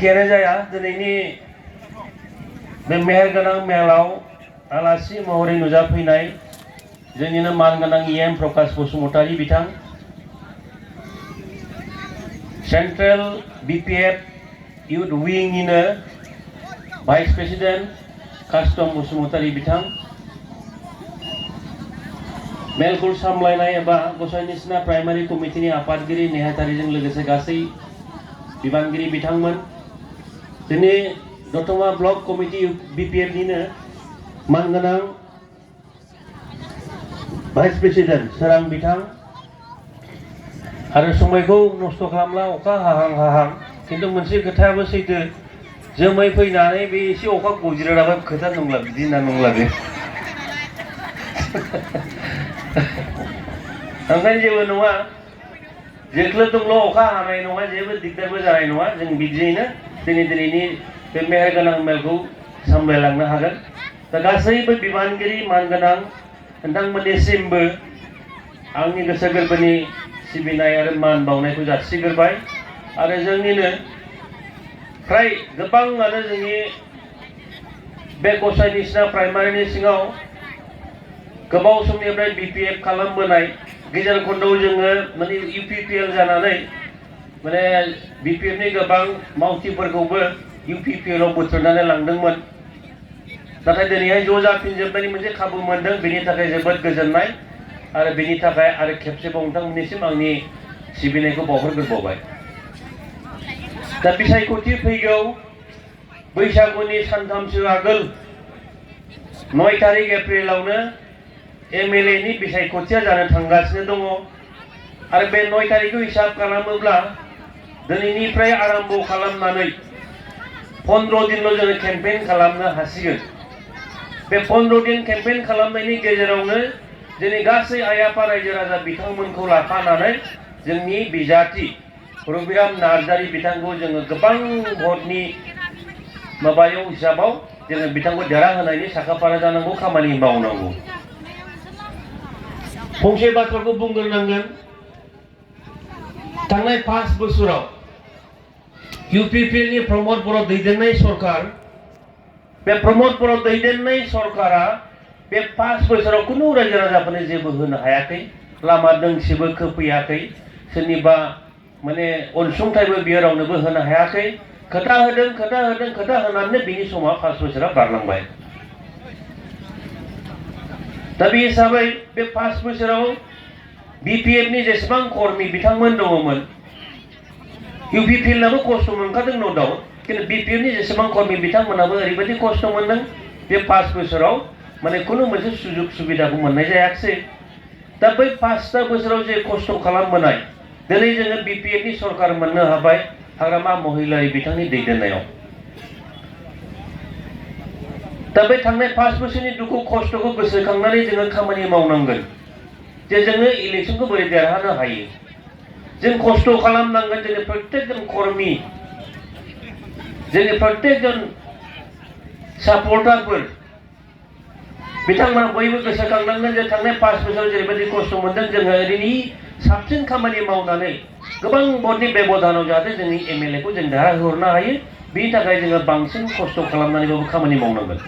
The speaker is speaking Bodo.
केरे जाया दिनैनि बे मेहेरगोनां मेलाव आलासि महरै नुजाफैनाय जोंनिनो मानगोनां EM प्रकाश बसुमतारी बिथां सेंट्रेल BPF इउथ विंनिनो भाइस प्रेसिडेंट कास्टम बसुमतारी बिथां मेलखौ सामलायनाय एबा गसाइनिसिना प्राइमारि कमिटिनि आफादगिरि नेहाथारिजों लोगोसे गासै बिबानगिरि बिथांमोन दिनै दतमा ब्लक कमिटि BPF निनो मानगोनां भाइस प्रेसिडेंट सोरां बिथां आरो समायखौ नष्ट खालामला अखा हाहां खिन्थु मोनसे खोथायाबो सैथो जोमै फैनानै बे एसे अखा गजिराबो खोथा नंला बिदि होनना नंला बे ओंखायनो जेबो नङा जेख्लो दंल' अखा हानाय नङा जेबो दिगदारबो जानाय नङा जों बिदियैनो दिनैनि बे मेहेरगोनां मेलखौ सामलायलांनो हागोन दा गासैबो बिबानगिरि मानगोनां नोंथांमोननिसिमबो आंनि गोसो गोरबोनि सिबिनाय आरो मान बावनायखौ जासिग्रोबाय आरो जोंनिनो फ्राय गोबाङानो जोंनि बे गसाइनिसिना प्राइमारिनि सिङाव गोबाव समनिफ्राय BPF खालामबोनाय गेजेर खन्दआव जोङो माने UPPL जानानै माने BPF नि गोबां मावथिफोरखौबो UPPL आव बोथ्रोदनानै लांदोंमोन नाथाय दिनैहाय ज' जाफिनजोबनायनि मोनसे खाबु मोनदों बेनि थाखाय जोबोद गोजोननाय आरो बेनि थाखाय आरो खेबसेबाव नोंथांमोननिसिम आंनि सिबिनायखौ बावहरग्रोबावबाय दा बिसायख'थि फैगौ बैसागुनि सानथामसो आगोल 9 तारिख एप्रिलावनो MLA नि बिसायख'थिया जानो थांगासिनो दङ आरो बे 9 तारिखखौ हिसाब खालामोब्ला दिनैनिफ्राय आरम्भ खालामनानै 15 दिनल' जोङो केम्पेइन खालामनो हासिगोन बे 15 दिन केम्पेइन खालामनायनि गेजेरावनो जोंनि गासै आइ आफा रायजो राजा बिथांमोनखौ लाफानानै जोंनि बिजाथि रबिराम नार्जारी बिथांखौ जोङो गोबां भटनि माबायाव हिसाबाव जोङो बिथांखौ देरहाहोनायनि साखाफारा जानांगौ खामानि मावनांगौ फंसे बाथ्राखौ बुंग्रोनांगोन थांनाय 5 बोसोराव UPPL नि प्रमोद बर' दैदेननाय सरकार बे प्रमोद बर' दैदेननाय सरकारा बे 5 बोसोराव कुनु रायजो राजाफोरनो जेबो होनो हायाखै लामा दोंसेबो खोफैयाखै सोरनिबा माने अनसुंथाइबो बियो रावनोबो होनो हायाखै खोथा होनानै बिनि समा 5 बोसोरा बारलांबाय दा बे हिसाबै बे 5 बोसोराव BPF नि जेसेबां कर्मी बिथांमोन दङमोन UPPL नाबो खस्थ' मोनखादों न' डाउट किन्तु BPF नि जेसेबां कर्मी बिथांमोनाबो ओरैबायदि खस्थ' मोनदों बे 5 बोसोराव माने खुनु मोनसे सुजुग सुबिदाखौ मोननाय जायाखिसै दा बै 5 बोसोराव जे खस्थ' खालामबोनाय दिनै जोङो BPF नि सरकार मोननो हाबाय हाग्रामा महिलारी बिथांनि दैदेननायाव दा बे थांनाय 5 बोसोरनि दुखु खस्थ'खौ गोसोखांनानै जोङो खामानि मावनांगोन जे जोङो इलेक्शनखौ बोरै देरहानो हायो जों खस्थ' खालामनांगोन जोंनि प्रत्येकजन कर्मी जोंनि प्रत्येकजन सापर्टारफोर बिथांमोना बयबो गोसोखांनांगोन जे थांनाय 5 बोसोराव जेरैबायदि खस्थ' मोनदों जोङो ओरैनि साबसिन खामानि मावनानै गोबां भटनि बेबधानाव जाहाथे जोंनि MLA खौ जों देरहाहोहरनो हायो बेनि थाखाय जोङो बांसिन खस्थ' खालामनानैबाबो खामानि मावनांगोन